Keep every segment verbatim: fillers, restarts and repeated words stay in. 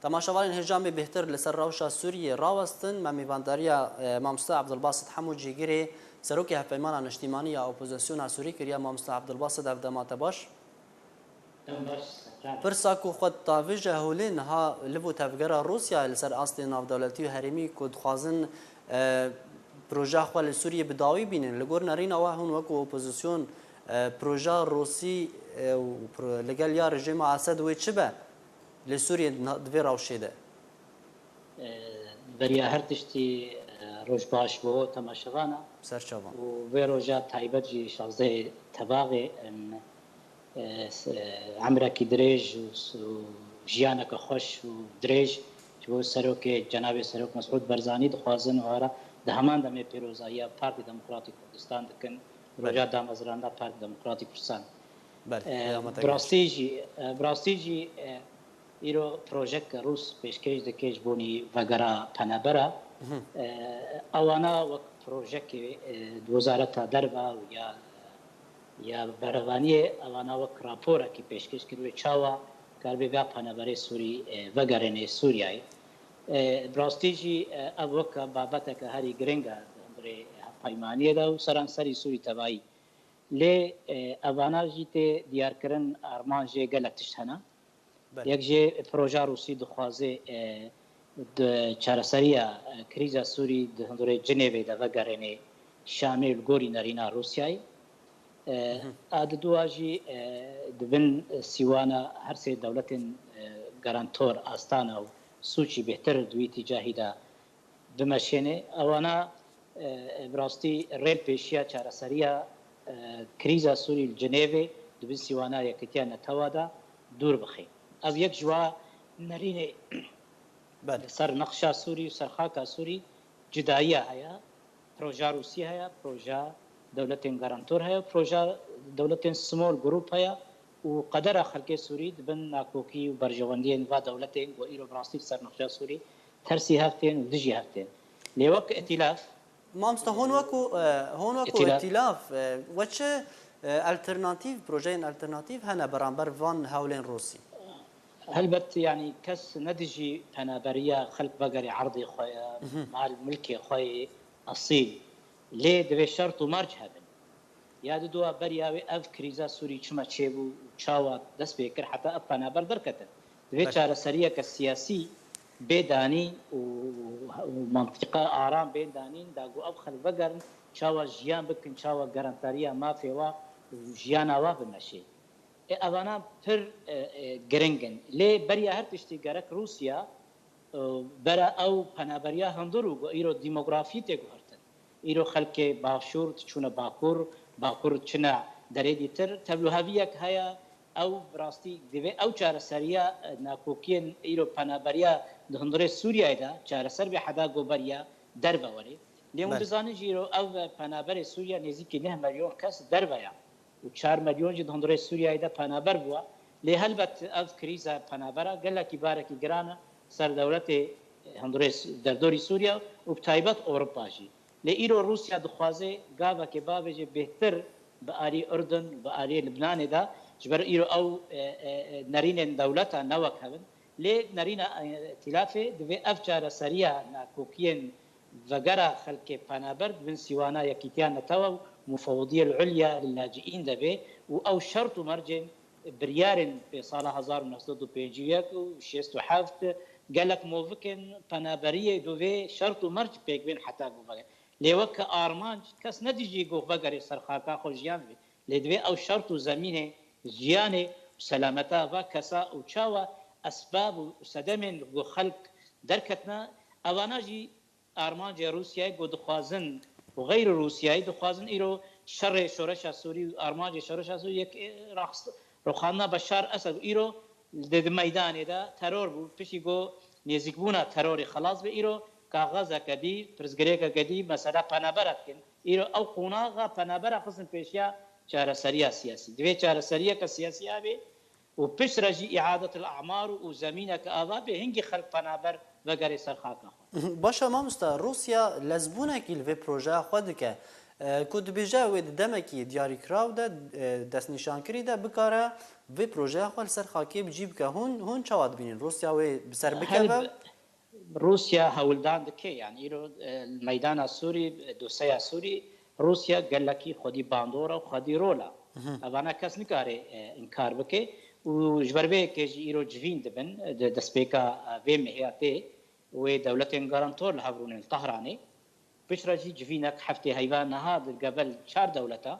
Temaşevanên hêja me bêhtir li ser rewşa Sûriyê rawestin. Me mêvandariya, e, Mamoste Abdulbasit Hemû Cîgirê, Serokê Hevpeymana Niştîmanî ya Opozisyona Sûrî kiriye. Mamoste Abdulbasit, ev dema te baş. Dem baş, Serkan. Pirsa ku xwe tavêje holê niha liv û tevgera Rûsyayê li ser astê navdewletî û herêmî ku dixwazin, e, projeya xwe li Sûriyê bi dawî bînin. Li gor nerîna we hûn wekû opozisyon, e, projeya Rûsî, e, û pro-, li gel ya rejîma Esed wê çi be? Li Sûriyê na-, di vê rewşê de. E, beriya her tiştî, e, roj baş bo temaşevana. Ser çavan. Û vê roja taybet jî şazdehê Tebaxê, em, e, s-, e, emrekî dirêj û s-, û jiyaneke xweş û dirêj ji bo serokê, cenabê Serok Mesûd Barzanî dixwazin û ara di heman demê pîrozayiya Partî Demokratîk Kurdistan dikin, Belê. Roja damezranda Partî Demokratîk Kurdistan. Belê, E, peyama te bi rastî jî, e, bi rastî jî, e, îro projeke Rûs pêşkêş dike ji bonî vegera penebera. Mhm. E, ewana wek projekê, e, di Wezareta Derve û ya, ya Berevaniyê ewana wek raporekî pêşkêş kir wê çawa karibe vê peneberê Sûrî, e, vegerêne Sûriyeyê. E, bi rastî jî, e, ev weke babeteke herî giring e di hundirê hevpeymaniyê de û seranserî Sûrî tevayî. Lê, e, evana jî tê diyarkirin armanjê gelek tişt hene. Belê. Yek jê proja Rûsî dixwaze, e, di çareseriya, e, krîza Sûrî di hundirê Cinêvê de vegerêne Şamê li gorî nerîna Rûsyayê. E, Mhm. A di dua jî, e, di bin sîwana her sê dewletên, e, garantor astana û sûcî bêhtir di wî tîcahî de bimeşêne. Ewana, e, bi rastî rê pêşiya çareseriya, e, krîza Sûrî li Cinêvê di bin sîwana Yekîtiya Netewa de dûr bixê. Ev yek ji wa nerînê Belê. li ser nexşa Sûrî û ser xaka Sûrî cudayiya heye. Proja Rûsî heye, proja dewletên garantor heye, proja dewletên small group heye û qedera xelkê Sûrî di bin nakokî û berjewendiyên va dewletên ku îro bi rastî li ser nexşa Sûrî tersî hev tên û dijî hev tên. Lê wek îtîlaf, Mamoste, hûn wekû, e, hûn wekû Îtîlaf. îtîlaf, e, we çi, e, alternatîf, projeyên alternatîf hene beramber van hewlên Rûsî? Helbet, yanî kes ne dijî penaberiya xelk vegerê erdê xwe ye, Mhm. mal milkê xwe yê esîl. Lê divê şert û merc hebin. Ya di dua beriya wê ev krîza Sûrî çima çêbû û çawa dest pê kir heta ev penaber derkete. Divê Belê. çareseriyeke siyasî bê danîn û, û mantîqa aram bên danîn, da ku ev xelk vegerin, çawa jiyan bikin, çawa garantariya mafê wa û jiyana wa bimeşê. Ê, evana pir, e, e, giring in. Lê beriya her tiştî gerek Rûsya, e, bera ew penaberiya hundir û ku îro demografî tê guhertin. Îro xelkê başûr diçûne bakur, bakur diçine derê dîtir. Tevlûheviyek heye, ew bi rastî divê ew çareseriya, e, nakokiyên îro penaberiya di hundirê Sûriyeyê de çareser bê heta ku beriya derve werê. Lê hûn Belê. dizanin jî îro ev penaberê Sûriye nêzîkî neh milyon kes derve ye. û çar milyon jî di hundirê Sûriyeyê de penaber bûye. Lê helbet ev krîza penabera gelekî barekî giran e ser dewletê hundirê Sî-, derdorî Sûriye û bi taybet Ewropa jî. Lê îro Rûsya dixwaze gavekê bavêje bêhtir bi alî Urdun, bi alî Libnanê de, ji ber îro ew, e, e, e, nerînên dewleta ne wek hev in. Lê nerîna, e, îtîlafê divê ev çareseriya nakokiyên vegera xelkê penaber di bin sîwana Yekîtiya Netewa û Mufewediyel Ulya lil Laciîn de bê û ew şert û mercên biryarên pê sala hezar û neh sed û pêncî û yek û şêst û heft gelek movikên penaberiyê dû vê şert û merc pêk bên heta ku vege. Lê weke armanc kes ne dijî ku vegerê ser xaka xwe jiyan bê. Lê divê ew şert û zemînê jiyanê û selameta va kesa û çawa esbab û sedemên ku xelk derketine, evana jî armancê Rûsyayê ku dixwazin û xeyrî Rûsyayê dixwazin îro şerê şoreşa Sûrî û armancê şoreşa Sûrî yek, e, raxist-, rûxandina Beşar Esed û îro di, di meydanê de teror bû. Piştî ku nêzîkbûna terorê xelas be, îro kaxezeke dî, pirsgirêkeke dî, mesela penabera dikin. Îro ew qonaxa penabera xistin pêşiya çareseriya siyasî. Divê çareseriyeke siyasî hebe û piştre jî îadetil amar û zemîneke ava bê hingî xelk penaber vegerê ser xaka xwe. Baş e mamosta, Rûsya lezbûnekî li vê projeya xwe dike. e, ku dibêje wê di demekî diyarîkiraw de, e, destnîşankirî de bikare vê projeya xwe li ser xakê bi cî bike. Hûn, hûn çawa dibînin? Rûsya wê bi ser bikeve? Rûsya hewldan dike, yani îro, e, meydana Sûrî, dosyeya Sûrî, Rûsya gelekî xwedî bandor e û xwedî rol e. Evana kes nikare, e, inkar bike û ji ber vê yekê jî îro civîn dibin, e, di destpêka, e, vê mehê ya tê wê dewletên garantor li hev rûnin li Tehranê. Piştre jî civînek heftê heyva niha di gel çar dewleta,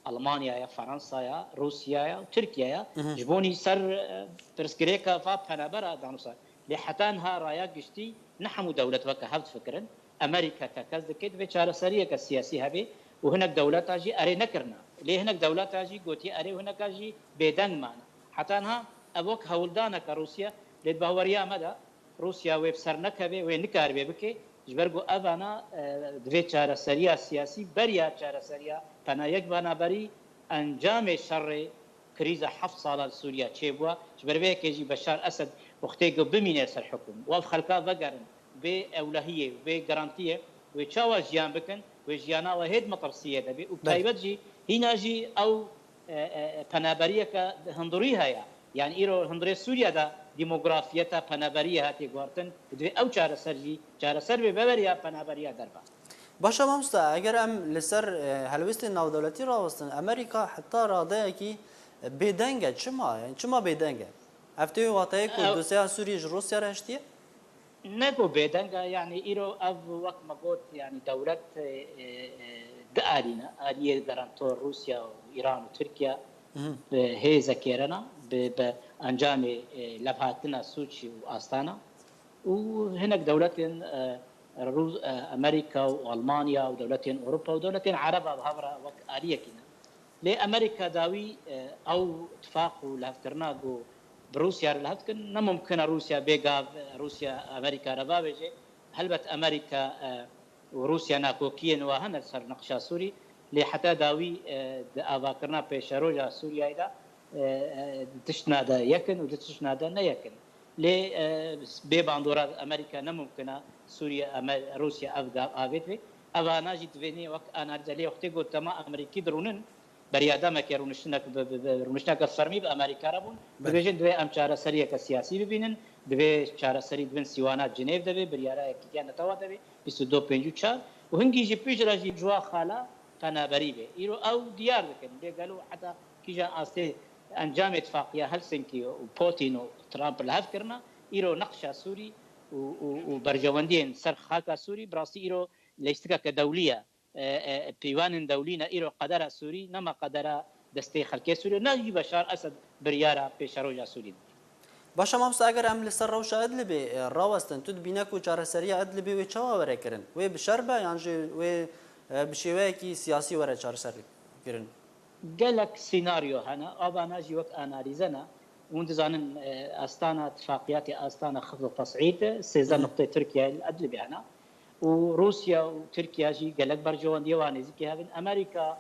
Almanyaya, Fransaya, Rûsyaya û Tirkiyaya, ji bonî ser, e, pirsgirêka va penebera danûsar. Lê heta niha raya giştî ne hemû dewlet weke hev difikirin. Amerîka tekez dike divê çareseriyeke siyasî hebe û hinek dewleta jî erê nekirina. Lê hinek dewleta jî gotiye erê û hineka jî bêdeng mane. Heta niha ev wek hewldaneke Rûsya, lê di baweriya me de Rûsya wê bi ser nekeve, wê nikaribe bike, ji ber ku evana, e, divê çareseriya siyasî beriya çareseriya pena yek vana berî encamê şerê krîza heft sala li Sûriya çêbûye. Ji ber vê yekê jî Beşar Esed wextê ku bimîne ser hukm û ev xelka vegerin bê ewlehiyê û bê garantiyê, wê çawa jiyan bikin, wê jiyana we hê di metirsiyê de bê û bi taybet jî hîna jî ew e, e, e, penaberiyeke hundirî heye. Yani îro hundirê Sûriye de demografiyeta penaberiyê hatiye guhartin, divê ew çareser jî, çareser bê beberiya penaberiya derve. Baş e mamosta, eger em li ser, e, helwestên navdewletî rawestin, Amerîka heta radeyekî, e, bêdeng e. Çima? Yani çima bêdeng e? Ev tê wê wateyê ku Ew- dosyeya Sûriyê ji Rûsya re hiştiye? Ne ku bêdeng e, yani îro ev wek me got, yani dewlet, e, e, e, di alî ne, aliyê garantor Rûsya û Îran û Tirkiye bi hêzekê re ne, bi, bi encamê, e, levhatina sûcî û astana û hinek dewletên, e, Rû-, e, Amerîka û Almanya û dewletên Ewropa û dewletên Ereba bi hev re wek aliyekî ne. Lê Amerîka dawî, e, ew tifaq û lihevkirina ku bi Rûsya re lihev dikin, ne mumkin e Rûsya bê gav, e, Rûsya Amerîka re bavêje. Helbet Amerîka, e, û Rûsya nakokiyên wa hene li ser niqşa Sûrî, lê heta dawî, e, di avakirina pêşeroja Sûriyeyê de, e, e, di tiştna de yek in û di tiştna de ne yek in. Lê, e, bê bandora Amerîka ne mumkin e Sûriye, Amer-, Rûsya ev gav avêt vê. Evana jî divê nê wek analîze. Lê wextê got dema Amerîkî dirûnin, beriya demekê rûniştinek bi, bi, bi, rûniştineke fermî bi Amerîka re bûn. Belê. Dibêjin divê em çareseriyeke siyasî bibînin, divê çareserî di bin sîwana Cinêv de be, biryara Yekîtiya Netewa de be, bîst û du pêncî û çar. Û hingî jî piştre jî cuwa xala penaberî be. Îro ew diyar dikin. Lê gelo heta kîjan astê encamê tifaqiya Helsinkî û Putin û Trump li hev kirina, îro neqşa Sûrî û, û, û berjewendiyên ser xaka Sûrî bi rastî îro leyistikeke dewlî ye. E, e, pîvanên dewlî ne, îro qedera Sûrî nema qedera destê xelkê Sûrî, ne jî Beşar Esed biryara pêşeroja Sûrî dide. Baş e mamosta, eger em li ser rewşa Idlibê, e, rawestin, tu dibîne ku çareseriya Idlibê wê çawa were kirin? Wê bi şer be yan jî wê, e, bi şêweyekî siyasî were çareser kirin? Gelek sînaryo hene, avana jî wek analîze ne. Hûn dizanin, e, astana tifaqiyatê, astana xifd û tes'îd, sêzdeh Hı hı. nuqtê Tirkiye li Idlibê hene. Û Rûsya û Tirkiye jî gelek berjewendiyê wan nêzîkî hev in. Amerîka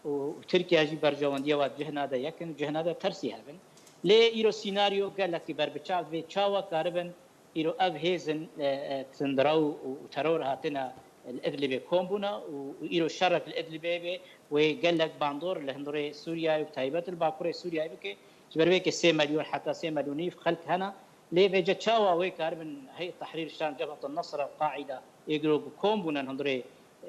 û Tirkiye jî berjewendiyê wan cihna de yek in, cihna de tersî hev in. Lê îro sînaryo gelekî berbiçav divê çawa karibin îro ev hêzin, e, e, tundrew û, û teror hatine li Idlibê kom bûne û, û îro şerek li Idlibê bê wê gelek bandor li hundirê Sûriyeyê û bi taybet li bakurê Sûriyeyê bike. Ji ber vê yekê sê milyon heta sê milyon nîv xelk hene. Lê vêce çawa wê karibin Heyet Tehrîr Şam, Cebhet Nesra, Qaîda, ê giro ku kom bûne hundirê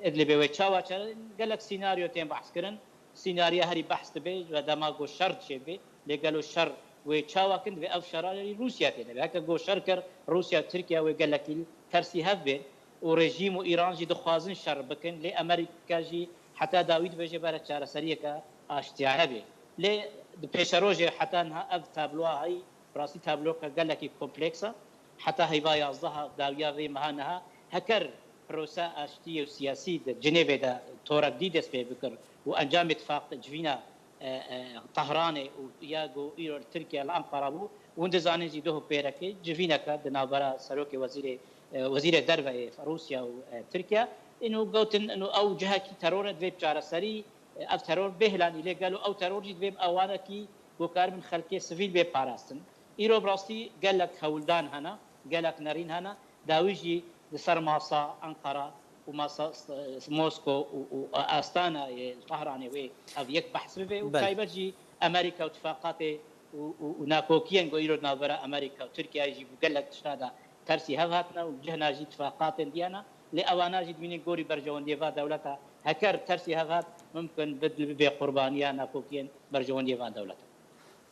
Idlibê wê çawa çare? Gelek sînaryo tên behs kirin. Sînariya herî behs dibe, ve dema ku şer çêbe, lê gelo şer wê çawa kin, divê ev şera jî Rûsya tê de be. Heke ku şer kir, Rûsya û Tirkiye wê gelekî tersî hev bên û rejîm û Îran jî dixwazin şer bikin, lê Amerîka jî heta dawî dibêje bere çareseriyeke aştiyane bê. Lê di pêşerojê heta niha ev tabloa heyî, bi rastî tabloka gelekî kompleks e. Heta heyva yazdeha dawiya vê meha niha heker prosa aştiyê û siyasî di Cinêvê de torek dî dest pê bikir û encamê tifaq civîna, e, e, Tehranê û ya ku îro li Tirkiye li Enqara bû, hûn dizanin jî duh û pêrekê civîneke di navbera serokê wezîrê, e, wezîrê derve yê Rûsya û, e, Tirkiye. Îno gotin, îno ew cihekî teror e, divê bi çareserî, e, ev teror bêhlanî, lê gelo ew teror jî divê bi awanekî ku karibin xelkê sivîl bê parastin. Îro bi rastî gelek hewldan hene, gelek nerîn hene. Dawî jî di ser masa Enqara û masa Mosko û, û Astana yê Tehranê wê ev yek behs bibe û Belê. Taybet jî Amerîka û tifaqatê û, û, û nakokiyên ku îro navbera Amerîka û Tirkiyeyê jî bû gelek tişta de tersî hev hatine û cihna jî tifaqatên diyana. Lê ewana jî dibînin gorî berjewendiyê va dewleta heker tersî hev hat, mimkin bid-, bibe qurbaniya nakokiyên berjewendiyê van dewleta.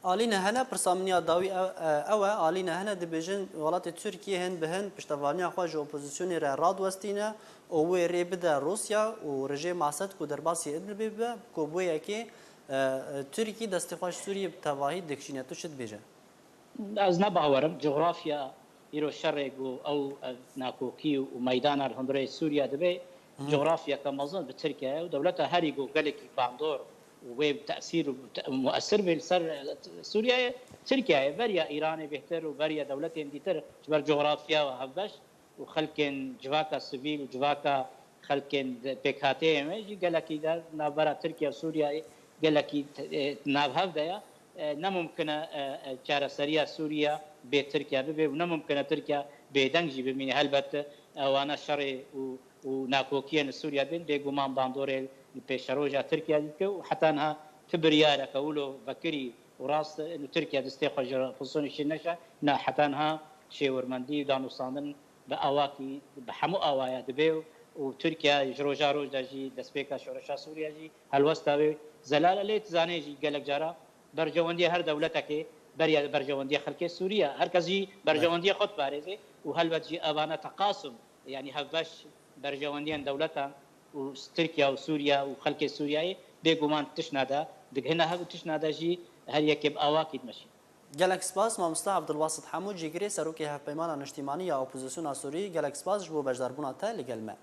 Alîne hene, pirsa min ya dawî ew, e, ew e, Alîne hene dibêjin, welatê Tirkiyê hin bi hin piştevaniya xwe ji opozisyonê re radiwestîne û wê rê bide Rûsya û rejêma Esed ku derbasî Idlibê bibe, ku bo yekê, e, e, Tirkî destê xwe ji Sûriyê bi tevahî dikişîne. Tu çi dibêje? Ez ne bawer im. Cografya îro şerê ku ew, ev nakokî û meydana li hundirê Sûriye dibe, Hı. cografyeke mezin bi Tirkiye ye û dewleta herî ku gelekî bandor û wê tesîr û te-, muesir bê li ser, e, Sûriyeyê, Tirkiye ye. Beriya Îranê bêhtir û beriya dewletên dîtir ji ber cografya we hevbeş û xelkên civaka sivîl û civaka xelkên pêkhateyên wê jî gelekî de navbera Tirkiye û Sûriyeyê gelekî, e, navhev de ye. E, ne mumkin e, e, e, çareseriya Sûriye bê Tirkiye bibe û ne mumkin e Tirkiye bêdeng jî bimîne. Helbet, e, ewana şerê û, û nakokiyên li Sûriye bin, bêguman bandorê li pêşeroja Tirkiye dike û heta niha ti biryareke wilo vekirî û rast, e, Tirkiye destê xwe ji Rûsûnê şî neşe, na heta niha şêwirmendî û danûstandin bi awakî, bi hemû awaya dibe û, û Tirkiye ji roja roj de jî destpêka şoreşa Sûriye jî helwesta wê zelal e. Lê tu zanê jî gelek cara berjewendiya her dewletekê beriya berjewendiya xelkê Sûriye. Her kes jî berjewendiya xwe diparêze û helbet jî evana teqasum, yanî hevbeş berjewendiyên dewletan û Tirkiye û Sûriye û xelkê Sûriyeyê bêguman tişna de digihine hev û tişna de jî her yekê bi awakî dimeşî. Gelek spas, mamoste Abdulbasit Hemû, cîgirê serokê Hevpeymana Niştîmanî ya Opozisyona Sûrî, gelek spas ji bo beşdarbûna te li gel me.